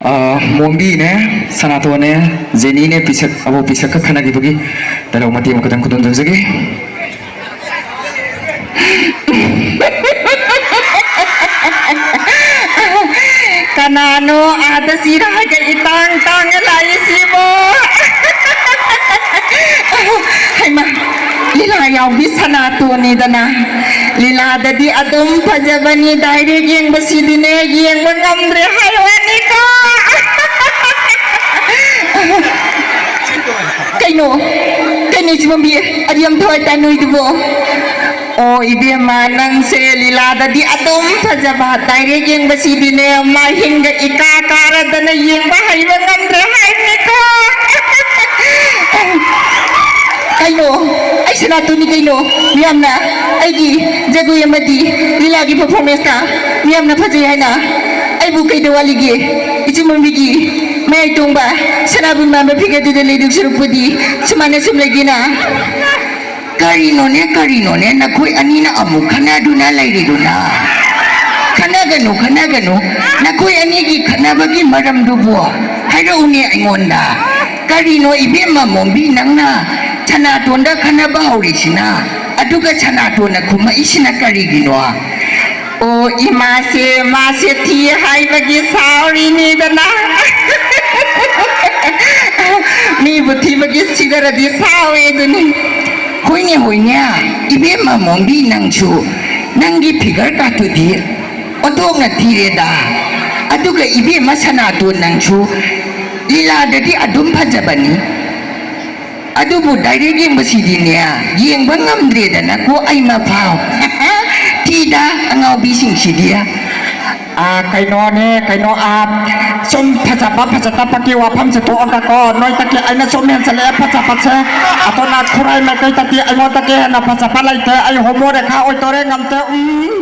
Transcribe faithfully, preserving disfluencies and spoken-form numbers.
ꯑ, ꯃꯣꯝꯕꯤꯅꯦ, ꯁꯅꯥꯇꯣꯟꯅꯦ, ꯖꯦꯅꯤꯅꯦ, ꯄꯤꯁꯛ, ꯑꯕꯣꯛ ꯄꯤꯁꯛꯀ ꯈꯠꯅꯈꯤꯕꯒꯤ dialogue ꯃꯇꯦꯛ ꯑꯃꯈꯛꯇꯪ ꯈꯨꯗꯣꯜ ꯇꯧꯖꯒꯦ꯫ ꯀꯅꯥꯅꯣ ꯑꯥꯗ ꯆꯤꯔꯥꯏꯒ ꯏꯇꯥꯡ ꯇꯥꯡꯉ ꯂꯥꯛꯏꯁꯤꯕꯣ? ꯍꯩꯃꯥ, ꯂꯤꯂꯥ ꯌꯥꯎꯕꯤ ꯁꯅꯥꯇꯣꯟꯅꯤꯗꯅ꯫ ꯂꯤꯂꯥꯗꯗꯤ ꯑꯗꯨꯝ ꯐꯖꯕꯅꯤ, direct ꯌꯦꯡꯕꯁꯤꯗꯤꯅꯦ, ꯌꯦꯡꯕ ꯉꯝꯗ꯭ꯔꯦ ꯍꯥꯏꯋꯥꯅꯤꯀꯣ꯫ ꯀꯩꯅꯣ? ꯀꯩꯅꯣ ꯏꯆꯦ ꯃꯣꯝꯕꯤ? ꯑꯗꯨ ꯌꯥꯝ ꯊꯋꯥꯏ ꯇꯥꯅ ꯅꯣꯏꯗꯨꯕꯣ? ꯑꯣ, ꯏꯕꯦꯝꯃ, ꯅꯪꯁꯦ ꯂꯤꯂꯥꯗꯗꯤ ꯑꯗꯨꯝ ꯐꯖꯕ, direct ꯌꯦꯡꯕꯁꯤꯗꯤꯅꯦ, ꯃꯥꯏꯍꯤꯡꯒ ꯏꯀꯥ ꯀꯥꯔꯗꯅ ꯌꯦꯡꯕ ꯍꯩꯕ ꯉꯝꯗ꯭ꯔꯦ ꯍꯥꯏꯕꯅꯤꯀꯣ꯫ ꯀꯩꯅꯣ? ꯑꯩ ꯁꯅꯥꯇꯣꯟꯅꯤ ꯀꯩꯅꯣ꯫ ꯃꯤꯌꯥꯝꯅ ꯑꯩꯒꯤ ꯖꯒꯣꯏ ꯑꯃꯗꯤ ꯂꯤꯂꯥꯒꯤ performance ꯇ ꯃꯤꯌꯥꯝꯅ ꯐꯖꯩ ꯍꯥꯏꯅ ꯑꯩꯕꯨ ꯀꯩꯗ ꯋꯥꯠꯂꯤꯒꯦ? ꯏꯆꯦ ꯃꯣꯝꯕꯤꯒꯤ ꯃꯌꯥꯏ ꯇꯣꯡꯕ ꯁꯅꯥꯕꯨꯟ ꯃꯥꯟꯕ figure ꯗꯨꯗ ꯂꯩꯗꯧ ꯁꯔꯨꯛꯄꯨꯗꯤ ꯁꯨꯃꯥꯏꯅ ꯁꯨꯝ ꯂꯩꯒꯦꯅ꯫ ꯀꯔꯤꯅꯣꯅꯦ, ꯀꯔꯤꯅꯣꯅꯦ, ꯅꯈꯣꯏ ꯑꯅꯤꯅ ꯑꯃꯨꯛ ꯈꯠꯅꯗꯨꯅ ꯂꯩꯔꯤꯗꯨꯅ? ꯈꯠꯅꯒꯅꯨ, ꯈꯠꯅꯒꯅꯨ꯫ ꯅꯈꯣꯏ ꯑꯅꯤꯒꯤ ꯈꯠꯅꯕꯒꯤ ꯃꯔꯝꯗꯨꯕꯨ ꯍꯥꯏꯔꯛꯎꯅꯦ ꯑꯩꯉꯣꯟꯗ꯫ ꯀꯔꯤꯅꯣ ꯏꯕꯦꯝꯃ ꯃꯣꯝꯕꯤ, ꯅꯪꯅ ꯁꯅꯥꯇꯣꯟꯗ ꯈꯠꯅꯕ ꯍꯧꯔꯤꯁꯤꯅ? ꯑꯗꯨꯒ ꯁꯅꯥꯇꯣꯟꯅ ꯈꯨꯝꯃꯛꯏꯁꯤꯅ ꯀꯔꯤꯒꯤꯅꯣ? ꯑꯣ, ꯏꯃꯥꯁꯦ, ꯃꯥꯁꯦ ꯊꯤ ꯍꯥꯏꯕꯒꯤ ꯁꯥꯎꯔꯤꯅꯤꯗꯅ꯫ ꯃꯤꯕꯨ ꯊꯤꯕꯒꯤ ꯁꯤꯗꯔꯗꯤ ꯁꯥꯎꯋꯦ ꯑꯗꯨꯅꯤ꯫ ꯍꯣꯏꯅꯦ, ꯍꯣꯏꯅꯦ, ꯏꯕꯦꯝꯃ ꯃꯣꯝꯕꯤ, ꯅꯪꯁꯨ ꯅꯪꯒꯤ figure ꯀꯥꯇꯨꯗꯤ ꯑꯣꯟꯊꯣꯛꯅ ꯊꯤꯔꯦꯗ꯫ ꯑꯗꯨꯒ ꯏꯕꯦꯝꯃ ꯁꯅꯥꯇꯣꯟ, ꯅꯪꯁꯨ ꯂꯤꯂꯥꯗꯗꯤ ꯑꯗꯨꯝ ꯐꯖꯕꯅꯤ, ꯑꯗꯨꯕꯨ direct ꯌꯦꯡꯕꯁꯤꯗꯤꯅꯦ, ꯌꯦꯡꯕ ꯉꯝꯗ꯭ꯔꯦꯗꯅꯀꯣ ꯑꯩ ꯃꯐꯥꯎ꯫ ꯊꯤꯗ ꯑꯉꯥꯎꯕꯤꯁꯤꯡꯁꯤꯗꯤ꯫ ꯑꯥ, ꯀꯩꯅꯣꯅꯦ, ꯀꯩꯅꯣ, ꯑꯥ, ꯁꯨꯝ ꯐꯖꯕ ꯐꯖꯗꯕꯒꯤ ꯋꯥꯐꯝꯁꯦ ꯇꯣꯛꯑꯒꯀꯣ, ꯅꯣꯏꯗꯒꯤ ꯑꯩꯅ ꯁꯨꯝ ꯍꯦꯟꯖꯜꯂꯛꯑꯦ ꯐꯖꯕꯁꯦ꯫ ꯑꯗꯨꯅ ꯈꯨꯔꯥꯏ ꯃꯥꯏꯀꯩꯗꯒꯤ ꯑꯩꯉꯣꯟꯗꯒꯤ ꯍꯦꯟꯅ ꯐꯖꯕ ꯂꯩꯇꯦ꯫ ꯑꯩ homo ꯔꯦꯈꯥ ꯑꯣꯏꯗꯣꯔꯦ, ꯉꯝꯗꯦ꯫ ꯎꯝ꯫